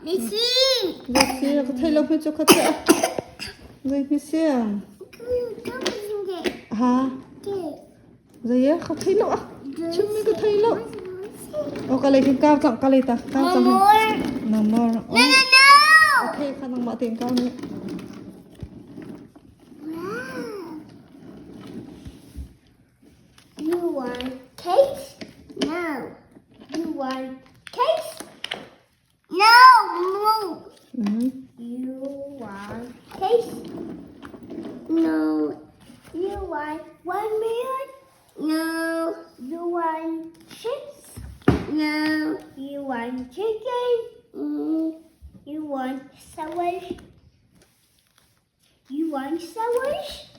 Missy. Missy, ka thei lo hme chu kha che. Zei Missy? Ha? Zei e ka thei lo ah. Chim mi ka thei lo. O ka lei kin kau chang ka lei ta kau chang. No more. No no no. Okay, kha nang ma ten kau ni. Wow. You want cake? No. You want cake? No. Move. You want cake? No. You want one meal? No. You want chips? No. You want chicken? Mm. You want sandwich? You want sandwich?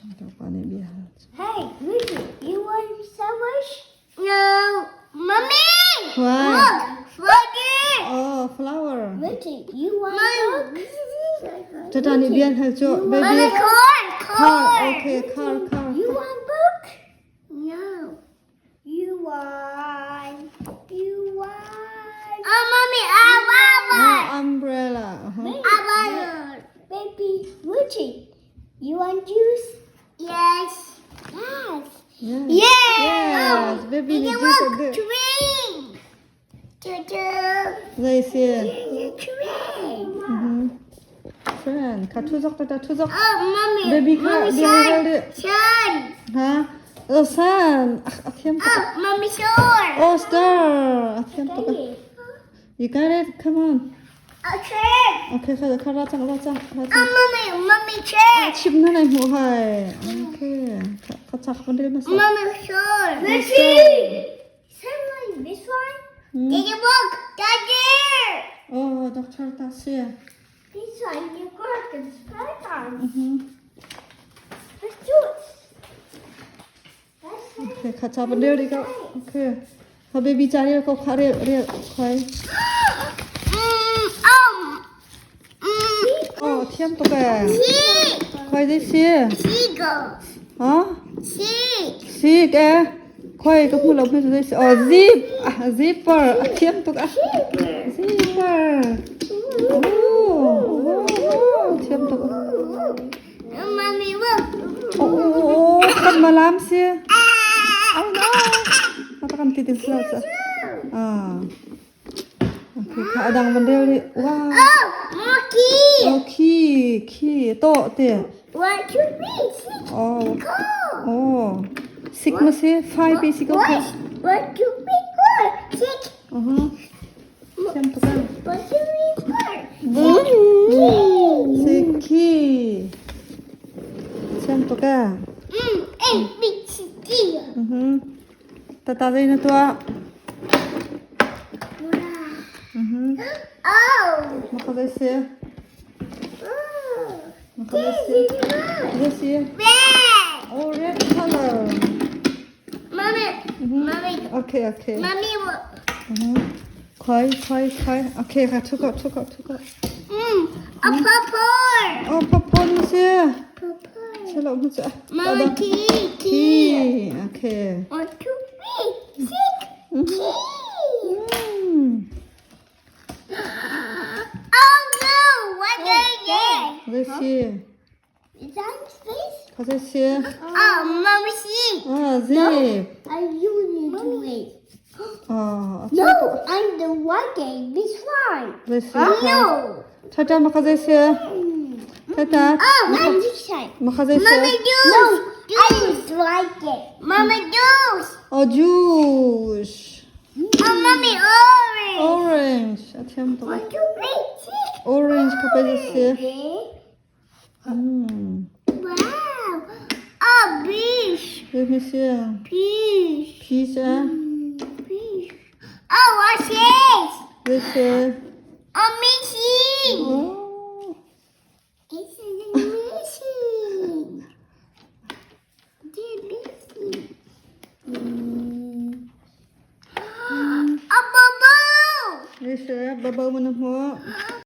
Hey, Rudy, you want sandwich? No. Mommy! What? Look, flower. Oh, flower. Rudy, you want Mom. Tata nih bian hal cu baby. Mommy, car, car. Car, okay, car, car. You want book? No. You want. You want. Oh, mommy, I want Oh, umbrella. Uh-huh. I want Baby, Rudy, you want juice? Yes. Yes. Yes. Yes. Yes, baby You nih can juice walk a deh. train. Choo-choo. Zei si? Train. Mhm. Friend, kha thu zok tata thu zok. Oh, mommy. Baby kha mommy, bian sun. hal deh. Sun. Ha? Oh, sun. Ah, a thiam tuk. Oh, mommy, sure. Oh, star. A thiam tuk. You got it? Come on. Okay. Okay, kha kha ra cang ra cang ra Oh, cang. mommy, mommy, chair. Chim na nai hmuh hai. Okay. Kha chak van rel masa. Mommy, sure. Richie. Someone, this one. Did you look? Daddy. Oh, doctor ta si. This one, you got the spider. Mhm. Let's do it. That's it. Okay, kha cha van rel di ka. Okay. Kha baby cha rel ko kha rel rel khoi. Oh, thiam tuk e. See. Khoi dei si. Seagull. Ha? See. Sik e. Khoi ka hmu lo hme dei si. Oh, zip. Ah, zipper. A thiam tuk a. Zipper. Oh, oh, oh, thiam tuk. Mommy, look. Oh, oh, oh, kan malam si. Oh no. Mata kan titin sila cha. Ah. Okay, kha adang van rel ri. Wow. Oh, monkey. Oh, khi, khi, to te. One, two, three, six, Oh, go. oh. Sik ma si, five pi si ko kha. One, one, two, three, four, six. Uh-huh. Thiam tuk a. One, two, three, four. Sik khi. Thiam tuk a. A, B, C, D. Mhm. Tata dei na tua. Mhm. Oh. Ma kha dei si. Oh. Ma kha dei si. Dei si. Red. Oh, red color. Mommy, mommy, Okay, okay. mommy. Mhm. Khoi, khoi, khoi. Okay, kha thu ko, thu ko, thu ko. A purple. Oh, purple na si. Purple. Salo mo cha. Mommy, key, key. Key. Okay. One, two, three, six, key. Oh no! What is it? Dei si. Is that space? Kha dei si. Oh, mommy, see. Ah, zip. I you need to wait. Oh, No, I'm the one game. This one. Dei si. No. Tata ma kha dei si. Tata. Oh, I'm this side. Ma kha dei si. Mommy, juice. No, I like it. Mommy, juice. Oh, juice. Oh, mommy, orange. Orange. A thiam tuk. One, two, three, six. Orange kha pa dei si. Wow. Oh, beach. Dei mi si. Peach. Peach a. Peach. Oh, what's this? Dei si. Oh, Mickey. Oh.